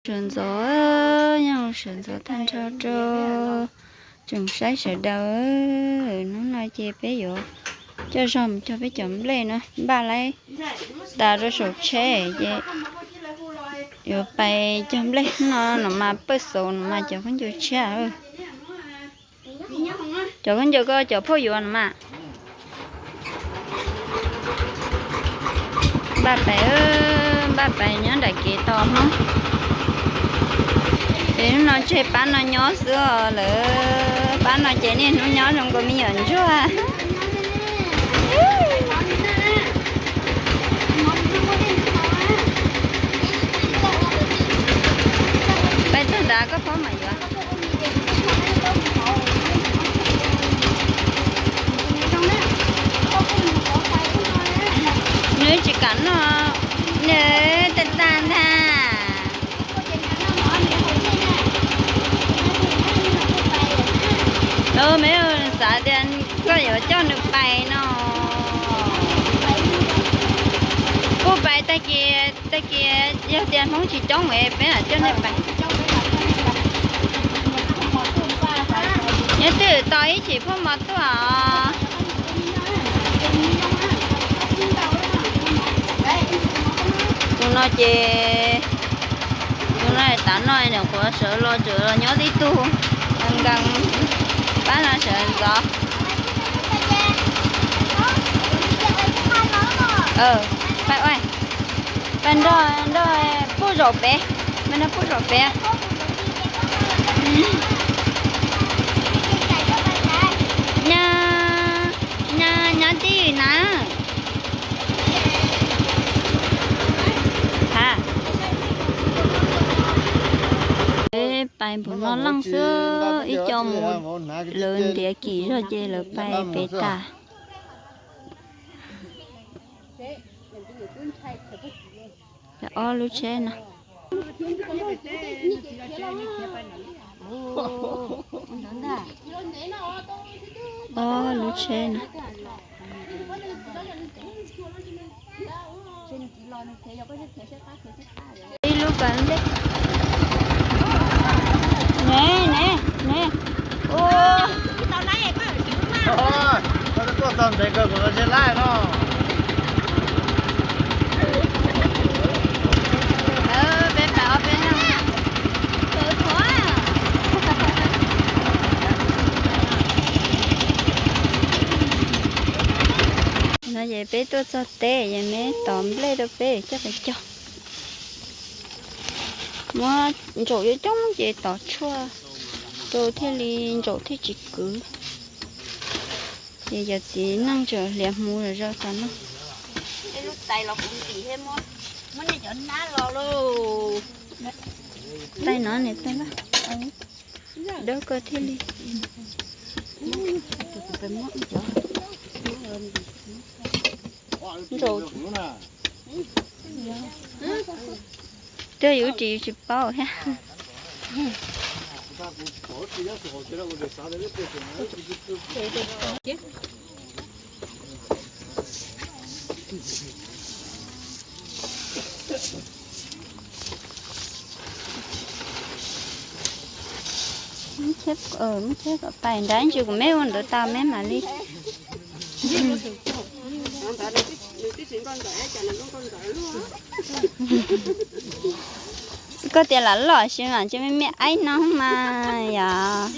Sawv ntxov, nyob sawv ntxov tag nrho rau tsoom saib sawv daws. Hnub no ces peb yuav coj zog mus cog peb cov nplej no, npaj laib tas rau saum tsheb ces yuav pais cog nplej no. No mas pawj xaus no mas cov khaub ncaws tshiab. Cov khaub ncaws koj cov phauj yuav no mas. Npaj pais, npaj pais nyob nram kev tos Hmoob. Ces hnub no tseg pab no nyob xwb os lawm, pab no ces niaj hnub nyob zoo nkaus me nyuam ntsuag. Pais txog nrad koj phob mam yuav. Nws tsis kam noj, nws tag tag ntag. Los me xav tias koj yuav coj nws pais no. Kuj pais tag kis, tag kis yog tias Hmoob tsis coob es peb mam coj nej pais. Nyob twj ywm tos ib chim phauj mov tuaj os. Tus no ces, tus no tav no nyuam qhuav sawv los tseem los nyob tib tug nkees, pab no sawv ntxov. Pais, pais nrog, nrog puj zaum pem, pais nrog puj zaum pem. Nyob, nyob, nyob twj ywm na. Ha, pais npaum no leej xwb, ib co mus lawv ntiav kim zog ces lawv pais pem tas. Ob lub tsheb no. Ob lub tsheb no. Ib lub pas ntej. Ne, ne, ne. Ua, tuaj txog ntev kawg kuv tsis laij no. Peb pais ob peb leeg. No ces peb tuaj txog teb ces me tov nplej rau peb coj pais cog. Muab ntsaum coob coob ces tov tshuaj rau thiaj li ntsaum thiaj tsis kwv. Ces cov txiv neej tseem hliav hmuv zom zaws tom no. Tais no ne, dawb kawg thiaj li. Ntsaum. Twb yus tsis, yus tsis paub thiab. Muab tsheb kom pais nrad, ib ntsis kuv meb ua ntawd tau meb mam li. Koj tias lam loj si mas cia me me aib no mas yog.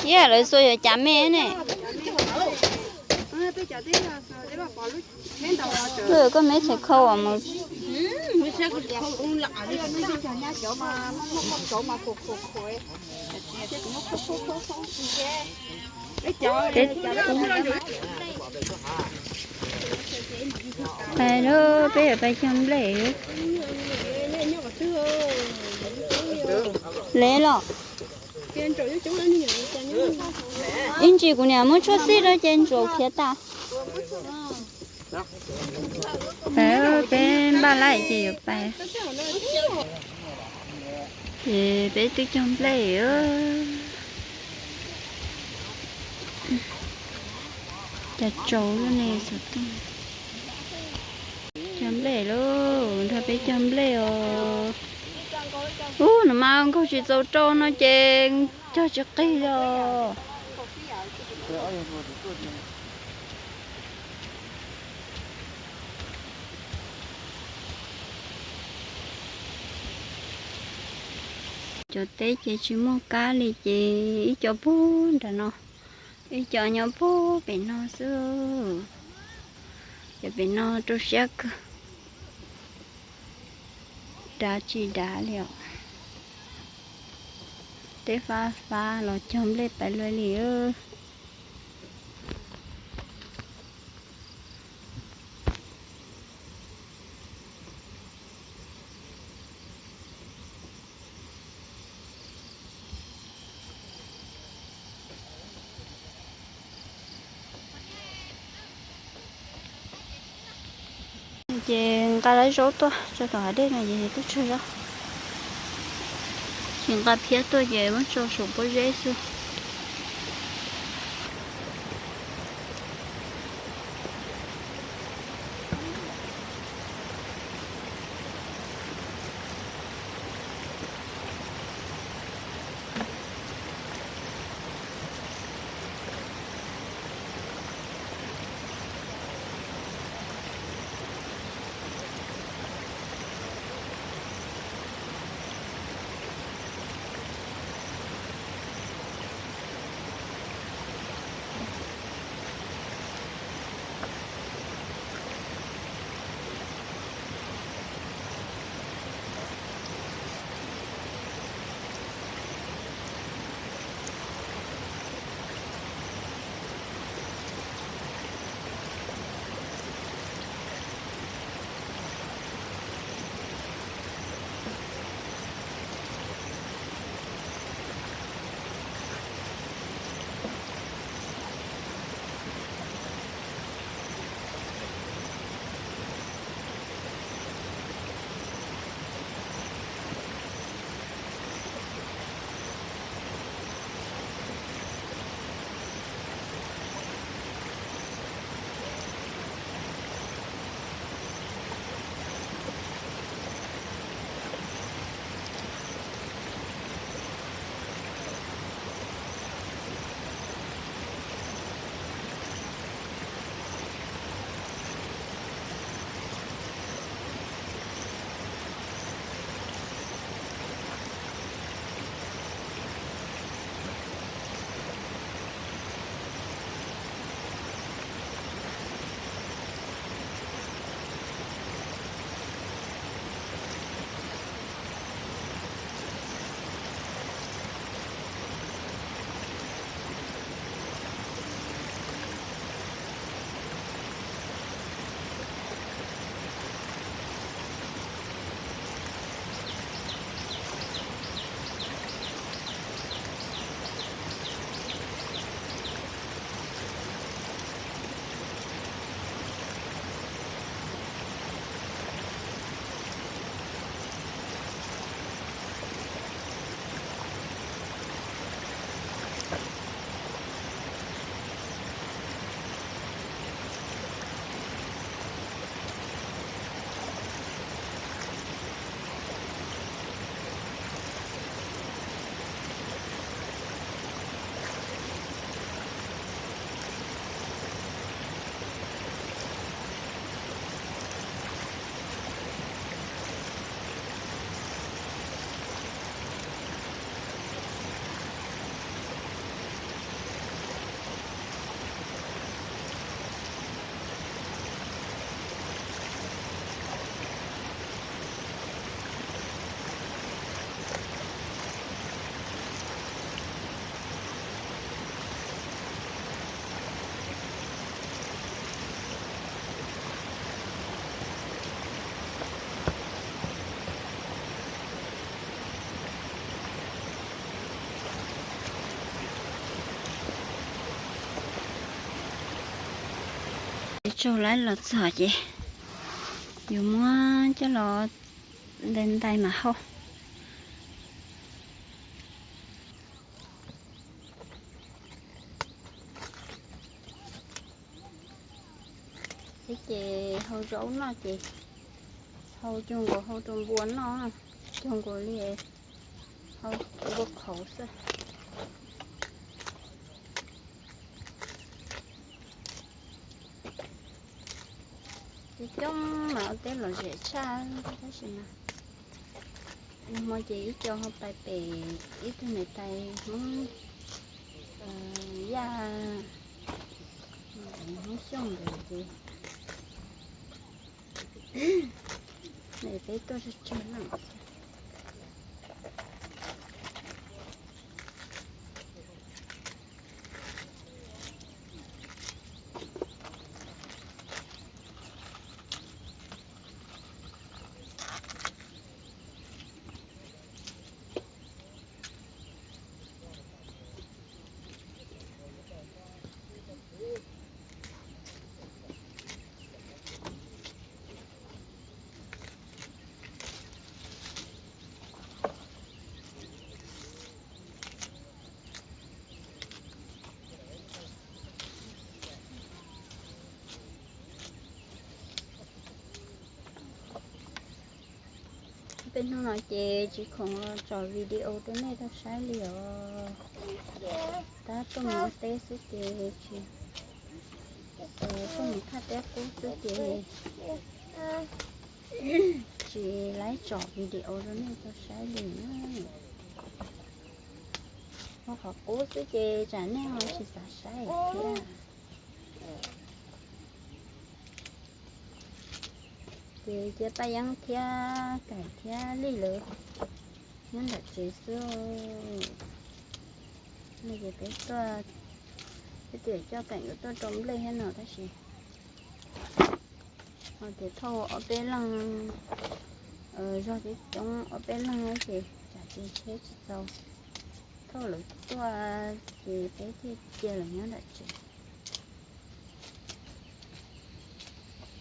Yog lawv xuas yuav cav me ne. Koj meb tseem khau mus. Pais lauj, peb yuav pais cog nplej. Lev los. Ib ntsis kuv niam muab tshuaj xij rau ces ntsaum khiav tas. Pais, peb npaj lawm ces yuav pais. Ces peb twb cog nplej. Cas tsaus luaj ne xov tooj. Cog nplej lauj, nrog peb cog nplej os. Ub, nws mas nkaug tsis txaus rau no ces cog tsis qig li os. Cov teb ces tsis muaj kab li ces ib co puag nram no, ib co nyob puag pem no xwb. Ces pem no rau siab kawg, dav tsis dav li os. Teb fab fab los cog nplej pais luaj li. Ces nqa lawv zaub tuaj tso tom hav dej no ces twb tsawg zaub. Ces nqa phiab tuaj ces muab tso saum pob zeb xwb. Raug lawv los txog ces yus muab coj los ntais ntais mas hau. Ces hau zaub noj ces hau cuag nkaus hau rau npua noj, cuag nkaus li hau npua qhauv xwb. Coob coob mas ua teb lom zem tshaj tab sis mas nag hmo ces ib co ho pais pem ib tug niam tais Hmoob Yaj, Hmoob Xyooj ntawd ces peb tuaj tsawg tsawg na. Peb hnub no ces tsis khoom los tso video rau nej tau saib li os. Tab tuaj mus ua teb xwb ces tsis, tuaj mus thaj teb qub xwb ces tsis laib tso video rau nej tau saib li na. Ua qhov qub xwb ces tsam nej ho tsis xav saib thiab. Ces cia Paj Yeeb thiab Kaim thiab Lij lawv nyob nram tsev xwb. No ces peb tuaj, peb twb coj Kaim yuav tuaj rau nplej thiab no tab sis ho tias thauj ob peb leeg, zog coob coob ob peb leeg ces tsam ces tsheb tsis txaus, thauj lawv tuaj ces peb thiaj cia lawv nyob nram tsev.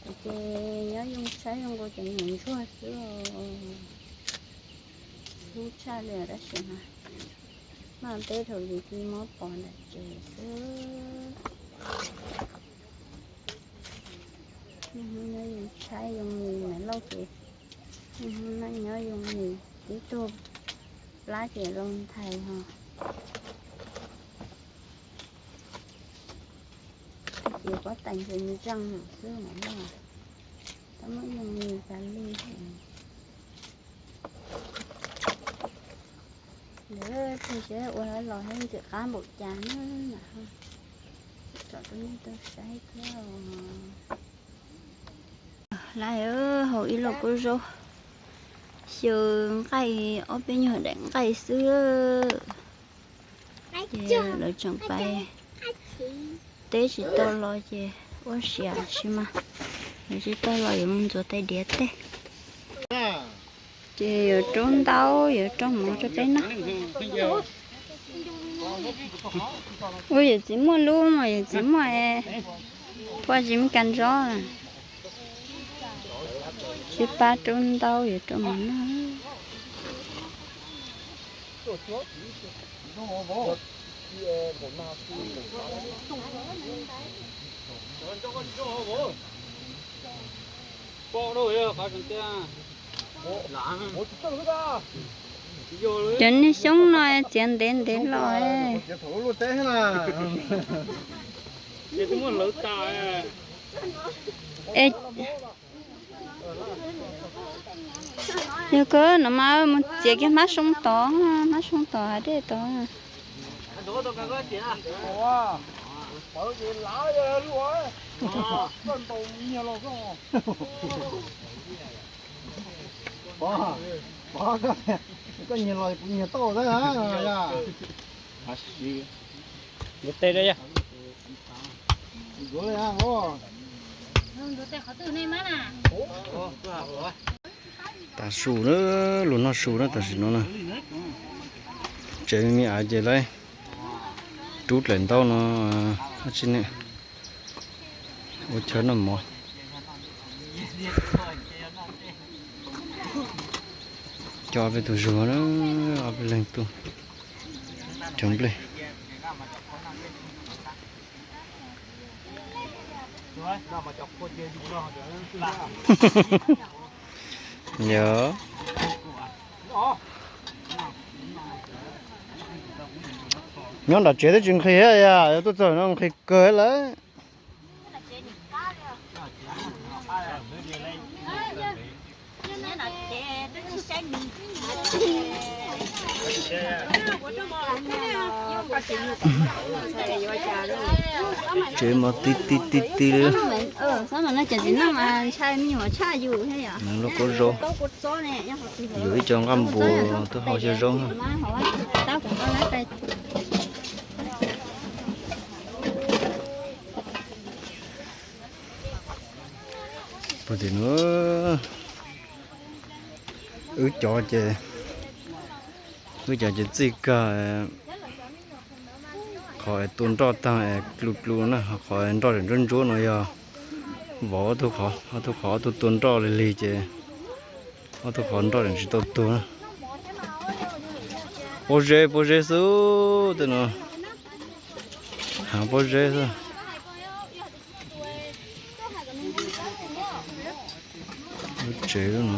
Ces nyob zoo saib zoo nkaus cov niam ntsuag xwb, hlub tshaj li tab sis mas maj teb dhau ces cia muab pov nram tsev xwb. Niaj hnub nyob zoo tshaib zoo mis, Maiv Lauj ces niaj hnub nyob zoo mis, tib tug plab ces zoo nthais ho. Ces pob tais ces nws zeeg xwb Maiv Lauj, tau muab zoo mis tas li. Lawv pheej siab ua los thiab ntxim qab npaum cas na. Tsom rau nej tau saib thiab. Lawv hau ib lauj kaub zaub, xyaw nqaij, ob peb nyuag daim nqaij xwb. Ces lawv tseem pais teb tsis tau los ces ua siav tsis mas, lawv tsis tau los yuav mus ntxuav tais diav teb. Ces yuav rau ntaub yuav rau mov rau peb noj. Ua yawm txiv muaj lub mas yawm txiv muaj, pua tsis muaj kas ntsob, tsis pab rau ntaub yuav rau mov noj. Cov niag xyoob no txiav ntev ntev los. Yog kawg no mas mus txiav kiag hmab soo tod, hmab soo tod dej tod. Pov, pov, koj nyiag los kuv nyiag tau xwb. Yuav tes da yog. Yuav li a. Tas su na, lug noj su na tam sim no na. Tsev me me av ces lawv rub dlaim ntaub no, dab tsi ne, Ua chaw noj mov. Coj ob peb tug zuag na, ob peb leeg tuaj cog nplej. Yog. Nyob nram tsev twb tsis nqhis thiab, yog tuaj txog no nqhis kawg lawm. Tsev mos ti ti ti ti li. Lub kaub zaub. Yuav ib co nqaj npua tuaj hau xyaw zaub na. Puag tim no, wb cov ces, wb cov ces txij kawg, qhov es tua nroj tag es dlu dlu na, qhov nroj ntsuab ntsuab no yog vauv ob tug qhov, ob tug qhov ob tug tua nroj lig lig ces ob tug qhov nroj tseem tsis tau tuag na. Pob zeb, pob zeb xwb tej no, hav pob zeb xwb. Lub tsev lub no.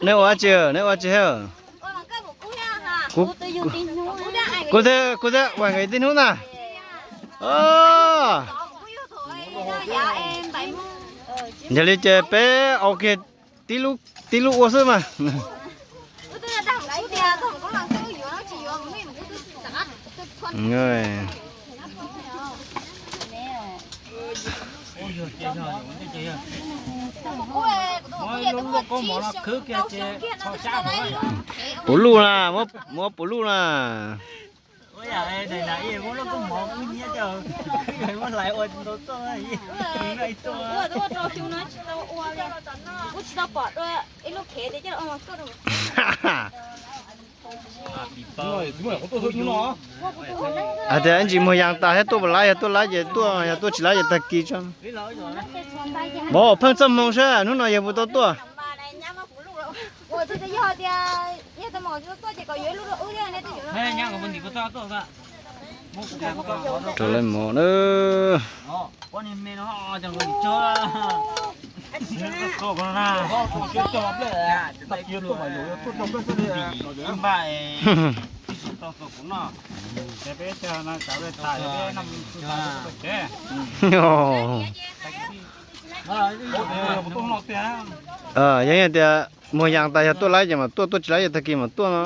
Neb ua tsi, neb ua tsi hab? Kuv, kuv thiaj ua nkawd tib hnub na. Yog li ces peb ua kiag tib lub ua xwb mas. Puv luj na, muab puv luj na. Hais tias ntsis muag yaas tas thiab tuaj puas laib, yog tuaj laib ces tuaj, yog tuaj tsis laib ces tag kis tso. Mov pheej txoj hmoo saib hnub no yawg puas tau tuaj. Raws lawv mov na. Yog tias muag yaas tas yog tuaj laib ces mas tuaj, tuaj tsis laib ces tag kis mas tuaj no.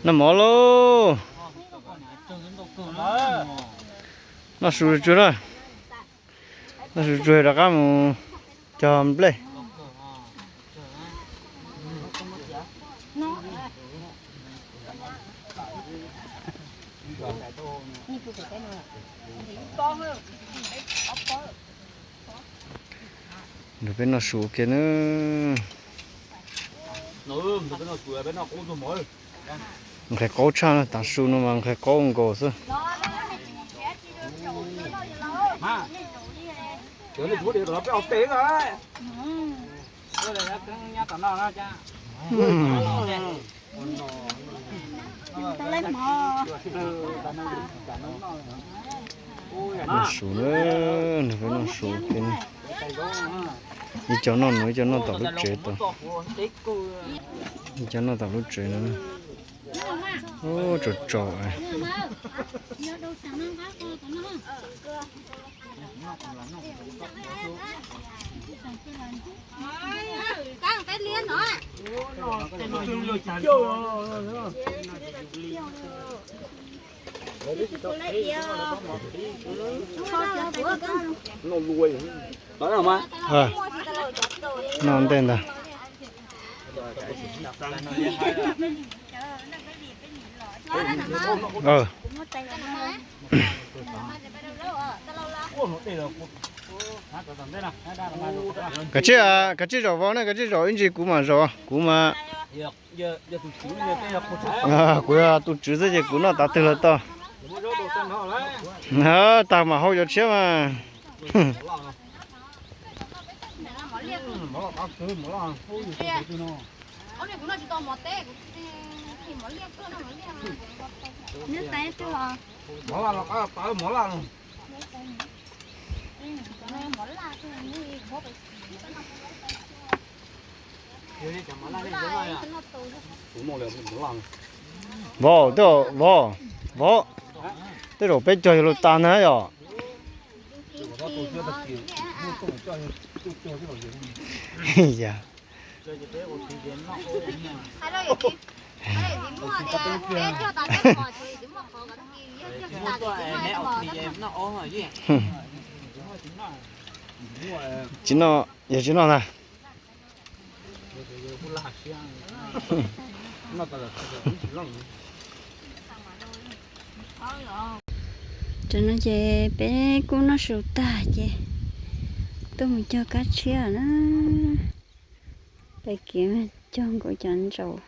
Noj mov lauj. Noj su tsuag na. Noj su tsuag rov qab mus cog nplej. Nrog peb noj su ua ke na. Nqhis qaub tshaj na, tav su no mas nqhis qaub nkaus xwb. Noj su na, nrog peb noj su ua ke na. Ib co noj no, ib co noj tom lub tsev tod. Ib co noj tom lub tsev no. Ub, tsaus tsaus. No ntej ntag. Kav tsij, kav tsij zaum vau ne, kav tsij zaum ib ntsis kuv mam zaum, kuv mas, kuv yog tus tswv xwb ces kuv noj tav twg los tau. Tag mam hau cov tshiab mas. Vauv, tej zaum, vauv, vauv, tej zaum peb cog yog lus tas na yom. Tsis noj, yog tsis noj ntag. Tam no ces peb kuj noj su tag ces tuaj mus cog kab tshiab na. Peb kev cog nkaus cov ntsaum.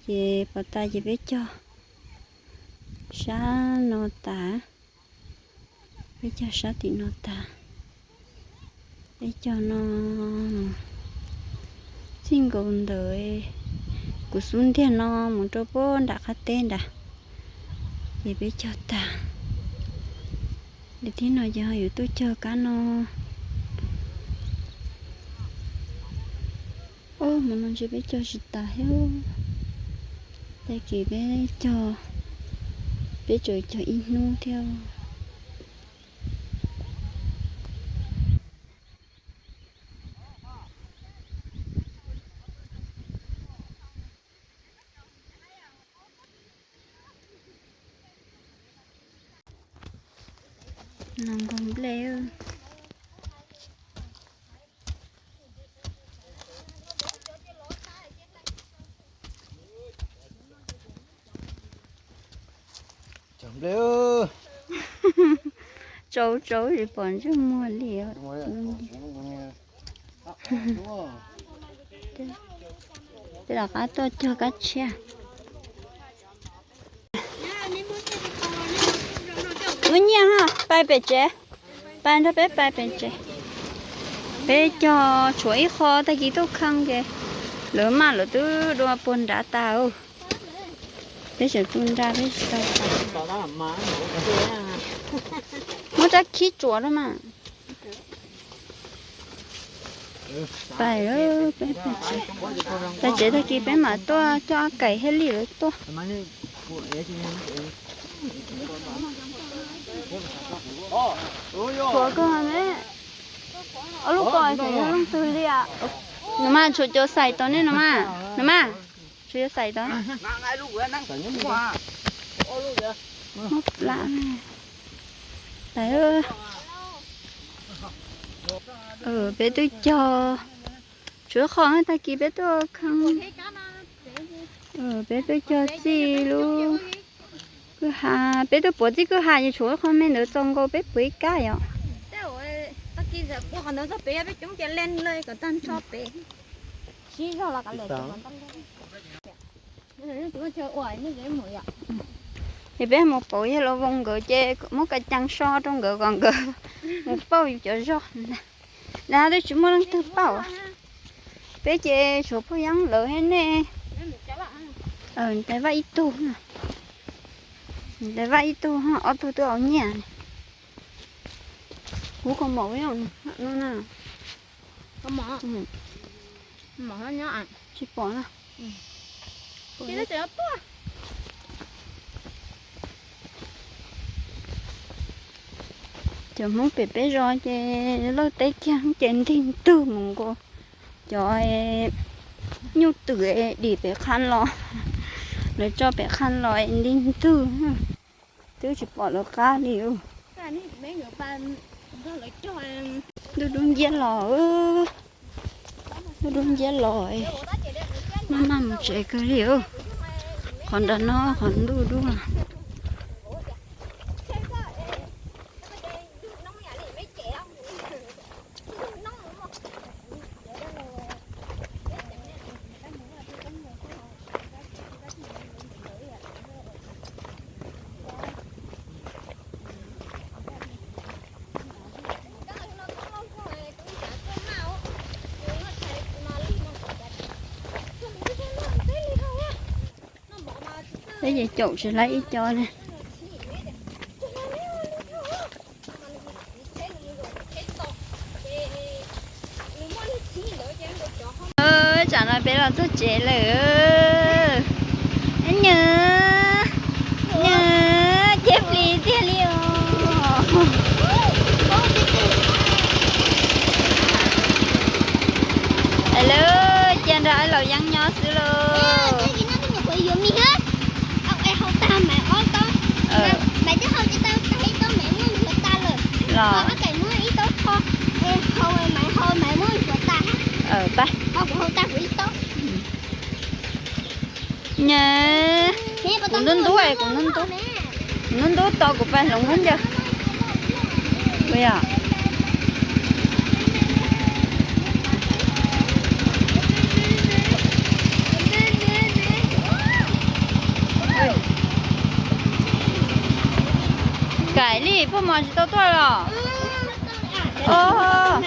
Ces pov tas ces peb cog sab no tas, peb cog sab tim no tas, peb cog no txij nkaus ntawm kuv xub ntiag no mus rau puag nram qab teb nrad, ces peb cog tas. Ces tib no ces ho yuav tuaj cog kab no. Ub, hmo no ntshe peb cog tsis tas thiab. Tag kis peb cog, peb tsuas cog ib hnub thiab. No nkaug nplej. Tsau tsau tsis pom ntsej muag li. Peb rov qab tuaj cog kab tshiab. Lub nyiaj ha, pais pem tsev, pais nrog peb pais pem tsev. Peb cog tshuav ib qho tag kis tuaj kheej ces lawv maj lawv twb dua puag nrad tas. Peb tseem tu nra peb tsis tau tas. Muab rab khib tsuas rau mas. Pais, pais tsev tag kis peb mam tuaj coj Kaim thiab Lij lawv tuaj. Tshuav kawg ne. Ob lub ko xyov yog leej twg li. Nws mas tshuav cov xais tau ne no mas. Nws mas tshuav cov xais tau. Muab plam. Peb twb cog tshuav qho tag kis peb tuaj kheej. Peb tuaj cog txij lub kwj ha, peb tuaj puav txij kwj ha ces tshuav qho me ntawd txaus nkaus peb puav ib kab yom. Ces peb mus pauv yawg Lauj Voos nkawd ces muab kas cees so rau nkawd kom nkawd mus pauj yus cov zog ntag. Dab twb tsis muaj leej twg pauj. Peb ces tshuav Phoj Yeeb lawv thiab nej. Tais Vaj ib tug, Tais Vaj ib tug, ob tug twb ua nyiaj. Kuv kho maum no na. Tsis pom na. Cov Hmoob pem peb zos ces lawj teb kiag ces ntig ntug mus nkaus cov nyuj twm dim pem qha los, lawv tso pem qha los ntig ntug, twb tsis pom lawv qab li. Ntuj dub nciab los, ntuj dub nciab los, maj maj mus tsev kawg li. Qhov nram no qhov ntuj dub. Peb ces caum tsis laib ib co ne. Tsam no peb los txog tsev lawm. Nws, nws, ciaj plis tiag li os. Lawv cia nrog laus yeeb nyob xwb lauj. Los, pab. Nyob, kuv ntub ntub, kuv ntub ntub, kuv ntub ntub tau kuv pais hloov lub ncauj. Ua yog kaim li, poj mos tsis tau tuaj los? Os,